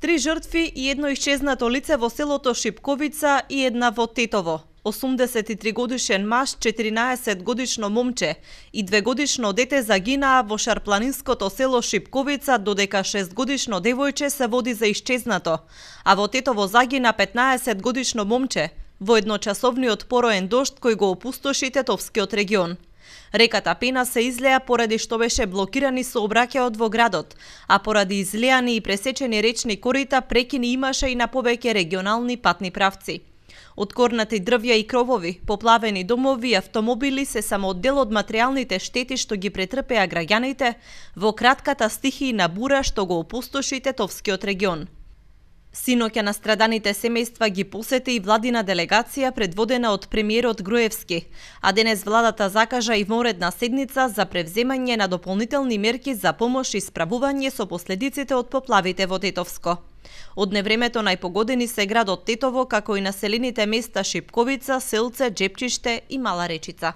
3 жртви и едно исчезнато лице во селото Шипковица и една во Тетово. 83 годишен маж, 14 годишно момче и 2 годишно дете загинаа во шарпланинското село Шипковица, додека 6 годишно девојче се води за исчезнато, а во Тетово загина 15 годишно момче во едночасовниот пороен дожд кој го опустоши Тетовскиот регион. Реката Пена се излеа поради што беше блокирани сообраќајот во градот, а поради излеани и пресечени речни корита прекини имаше и на повеќе регионални патни правци. Откорнати дрвја и кровови, поплавени домови и автомобили се само дел од материјалните штети што ги претрпеа граѓаните во кратката стихијна бура што го опустоши Тетовскиот регион. Синоќа настраданите семејства ги посети и владина делегација предводена од премиерот Груевски, а денес владата закажа и вонредна седница за превземање на дополнителни мерки за помош и справување со последиците од поплавите во Тетовско. Од невремето најпогодени се градот Тетово, како и населените места Шипковица, Селце, Джепчиште и Мала Речица.